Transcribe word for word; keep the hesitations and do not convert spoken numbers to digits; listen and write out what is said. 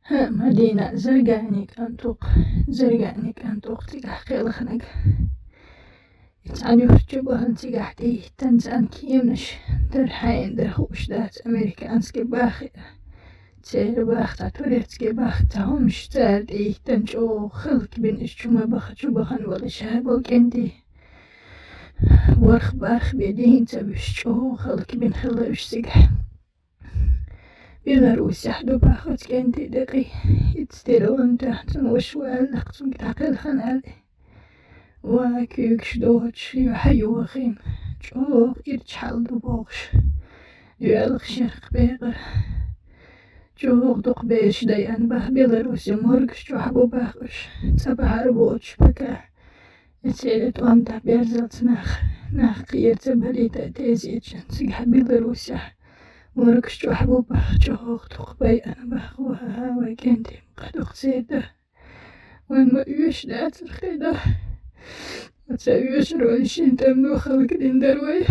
Мадина, Заргани кӀантӀухъ, Заргани кӀантӀухъ цигахь кхелхинарг. Цхьана юрт чу бахана цигахь тӀехӀиттина цӀан кеманаш, тара хьенан дара хууш дац, американский бах а, церан бах а, турецкий бах а, цхьа хӀумнаш цара тӀехӀиттина чӀогӀа хӀаллакбина, уьш чу ма баха, чу бахана волуш а болу кӀентий. ВорхӀ-бархӀ бен дийна ца вуьсуш чӀогӀа хӀаллакбина хилла уьш цигахь. Беларусехь ду бах оцу кӀентий декъий. Иза телефон тӀехь цунна ваша валлакх, цуьнга дӀакхелхина аьлла. Ва, куьйгаш доцуш, юьхьа йохийна, чӀогӀа ирча хьал ду бохуш. Йоьлху шерх бекъара. ЧӀогӀа дукха бераш дайъина бах, Беларусе моргаш чохь бу бах уьш, цӀа бахьара боцуш пока. Эцере тӀом тӀехь берзалц нах, нах кхера ца балийта тезетчан цигахь Беларусехь моргаш чохь бу бах, чӀогӀа дукха байъина бах, ва, вай кӀентий, ма къа дукха церан дан. Вайн ма оьшуш дацара хи дан. Ца оьшур вайн шина тӀемно хӀаллакдина дара вай.